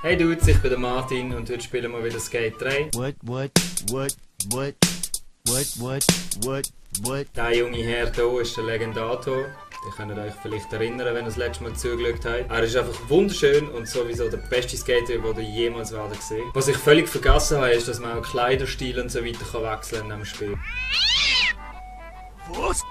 Hey Dudes, ich bin der Martin und heute spielen wir wieder Skate 3. Der junge Herr hier ist der Legendator. Ihr könnt euch vielleicht erinnern, wenn ihr das letzte Mal zugeschaut habt. Er ist einfach wunderschön und sowieso der beste Skater, den ihr jemals werden gesehen. Was ich völlig vergessen habe, ist, dass man auch Kleiderstil und so weiter kann wechseln in diesem Spiel. Was?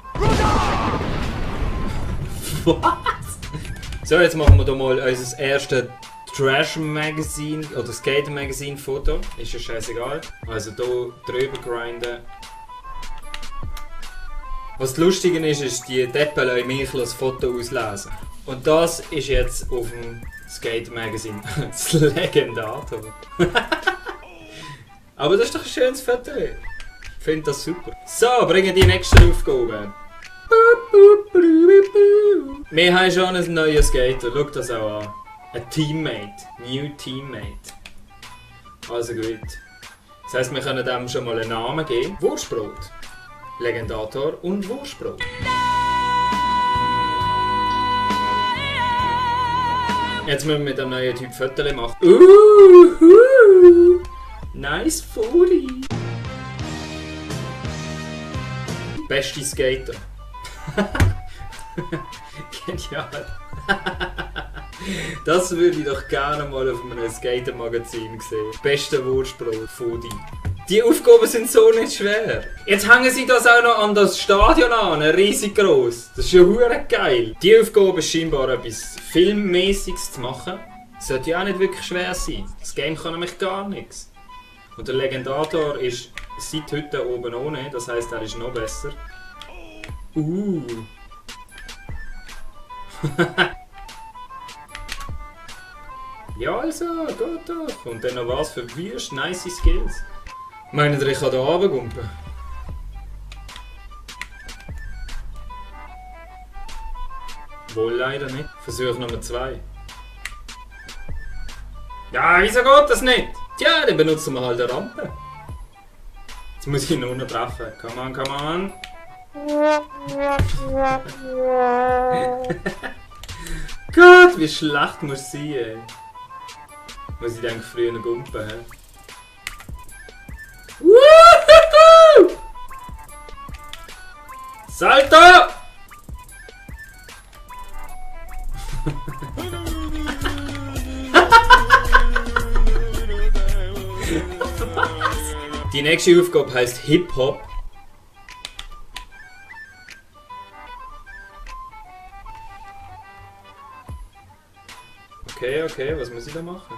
So, jetzt machen wir hier mal unser erstes Trash-Magazin oder Skater-Magazin-Foto. Ist ja scheißegal. Also hier drüber grinden. Was lustig ist, die Deppen lassen mich das Foto auslesen. Und das ist jetzt auf dem Skate-Magazin. Das Legendator. Aber das ist doch ein schönes Foto. Ich finde das super. So, bringen die nächste Aufgabe. Wir haben schon einen neuen Skater. Schau das auch an. Ein Teammate. New Teammate. Also gut. Das heisst, wir können dem schon mal einen Namen geben. Wurstbrot. Legendator und Wurstbrot. Jetzt müssen wir mit dem neuen Typ Fotos machen. Nice Folie. Beste Skater. Genial. Das würde ich doch gerne mal auf einem Skater-Magazin sehen. Beste Wurstbrot, Foodie. Die Aufgaben sind so nicht schwer. Jetzt hängen sie das auch noch an das Stadion an, riesig gross. Das ist ja hure geil. Die Aufgabe ist scheinbar etwas Filmmäßiges zu machen. Das sollte ja auch nicht wirklich schwer sein. Das Game kann nämlich gar nichts. Und der Legendator ist seit heute oben ohne, das heisst, er ist noch besser. Ja also, geht doch. Und dann noch was für wüst nice Skills. Meint ihr, ich kann hier runtergumpen? Wohl leider nicht. Versuch Nummer 2. Ja, wieso geht das nicht? Tja, dann benutzen wir halt eine Rampe. Jetzt muss ich ihn nur noch treffen. Come on, come on. Gott, wie schlecht muss es sein, ey. Muss ich denke früher noch gumpen, hä? Woohoo! Salto! Die nächste Aufgabe heisst Hip-Hop. Okay, was muss ich da machen?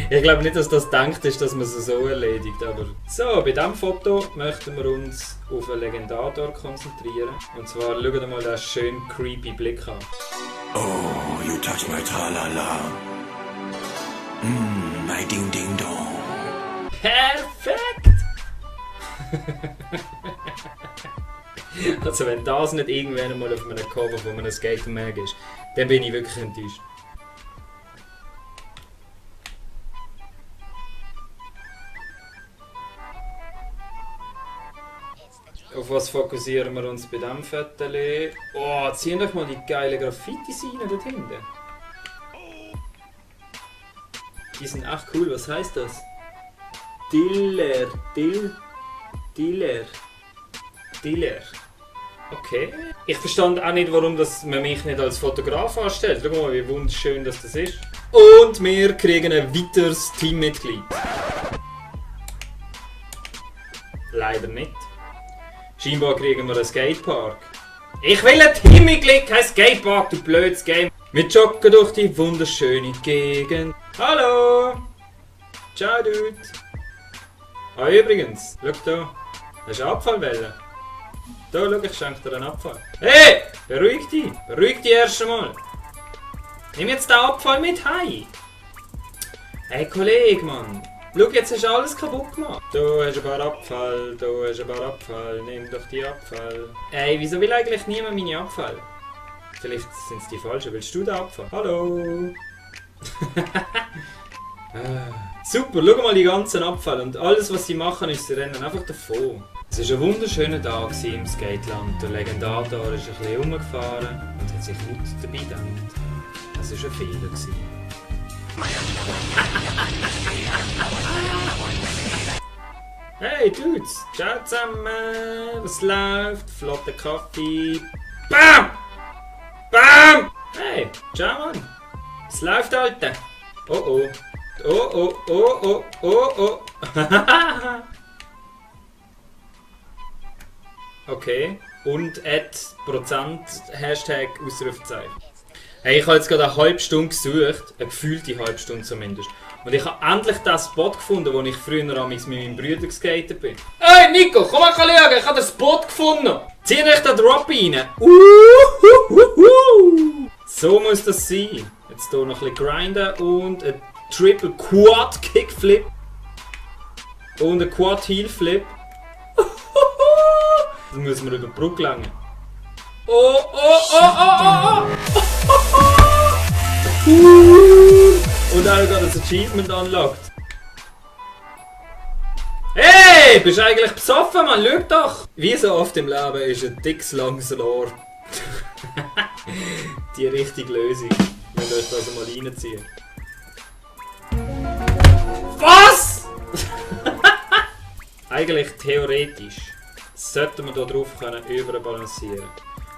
Ich glaube nicht, dass das gedacht ist, dass man es so erledigt, aber... So, bei diesem Foto möchten wir uns auf einen Legendator konzentrieren. Und zwar, schaut mal den schönen creepy Blick an. Oh, you touch my tralala. My ding ding dong. Perfekt! Also wenn das nicht irgendwann mal auf einem Cover von einem Skater-Mag ist, dann bin ich wirklich enttäuscht. Auf was fokussieren wir uns bei diesem Foto? Oh, ziehen doch mal die geilen Graffitis rein dort hinten. Die sind echt cool, was heisst das? Diller. Okay. Ich verstand auch nicht, warum man mich nicht als Fotograf anstellt. Schau mal, wie wunderschön das ist. Und wir kriegen ein weiteres Teammitglied. Leider nicht. Scheinbar kriegen wir einen Skatepark. Ich will ein Teammitglied, kein Skatepark, du blödes Game. Wir joggen durch die wunderschöne Gegend. Hallo! Ciao, Dude! Ah, übrigens, schau da. Das ist eine Abfallwelle. Da, schau, ich schenke dir einen Abfall. Hey! Beruhig dich erst einmal. Nimm jetzt den Abfall mit heim. Hey, Kollege, Mann. Schau, jetzt hast du alles kaputt gemacht. Du hast ein paar Abfall, nimm doch die Abfall. Ey, wieso will eigentlich niemand meine Abfall? Vielleicht sind es die falschen. Willst du den Abfall? Hallo? Super, schau mal die ganzen Abfälle und alles was sie machen ist, sie rennen einfach davon. Es war ein wunderschöner Tag im Skateland. Der Legendator ist ein bisschen rumgefahren und hat sich gut dabei gedacht. Das war ein Fehler. Hey Dudes, ciao zusammen, was läuft? Flotter Kaffee. BAM! BAM! Hey, ciao Mann. Was läuft, Alter? Oh oh. Oh oh, oh oh, oh oh. Okay. Und @% Hashtag Ausrufezeichen. Hey, ich habe jetzt gerade eine halbe Stunde gesucht, eine gefühlte halbe Stunde zumindest. Und ich habe endlich den Spot gefunden, wo ich früher mit meinem Bruder geskatet bin. Hey Nico, komm mal schauen, ich habe den Spot gefunden. Zieh euch den Drop rein. So muss das sein. Jetzt hier noch ein bisschen grinden und ein Triple Quad Kickflip. Und ein Quad Heel Flip. Dann müssen wir über die Brücke gelangen. Oh, oh, oh, oh, oh. Und dann gerade das Achievement unlocked. Hey, bist du eigentlich besoffen, Mann? Schau doch! Wie so oft im Leben ist ein dickes, langes Rohr die richtige Lösung. Wenn ihr euch das mal reinziehen. Was? Eigentlich theoretisch sollten wir hier drauf überbalancieren.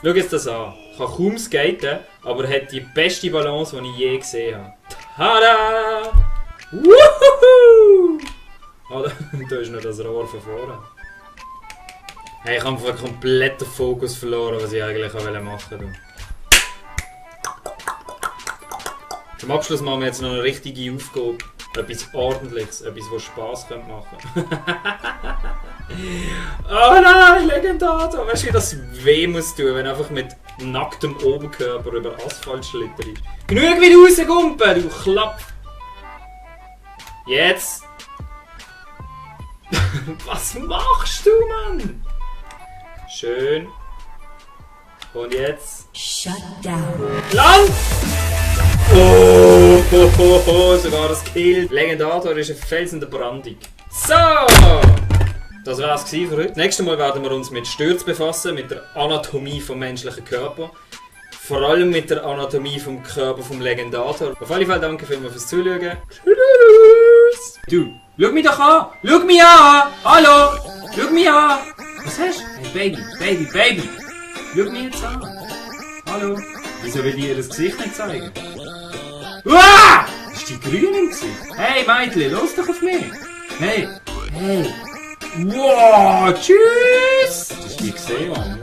Schau jetzt das an. Ich kann kaum skaten, aber er hat die beste Balance, die ich je gesehen habe. Tada! Wuhuhu! Oh, da ist noch das Rohr von vorne. Hey, ich habe einfach komplett den Fokus verloren, was ich eigentlich machen wollte. Zum Abschluss machen wir jetzt noch eine richtige Aufgabe. Etwas Ordentliches, etwas, was Spass machen könnte. Oh nein, Legendator! Weißt du, wie das weh muss tun, wenn du einfach mit nacktem Oberkörper über Asphalt schlitterst? Genug wie du rauskumpen, du Klapp! Jetzt! Was machst du, Mann? Schön. Und jetzt? Shut down. Land! Oh, ho, ho, ho, sogar das Kill. Legendator ist ein Felsen der Brandung. So! Das war es für heute. Nächstes Mal werden wir uns mit Stürzen befassen, mit der Anatomie des menschlichen Körpers. Vor allem mit der Anatomie vom Körper vom Legendator. Auf alle Fälle danke vielmals fürs Zuschauen. Tschüss! Du, schau mich doch an! Schau mich an! Hallo! Schau mich an! Was hast du? Hey Baby, Baby, Baby! Schau mich jetzt an! Hallo! Wieso will ich ihr das Gesicht nicht zeigen? Uah! Ist die grün im Gesicht? Hey Mädchen, los doch auf mich! Hey! Hey! Wow! Tschüss! Das ist wie gesehen, Mann!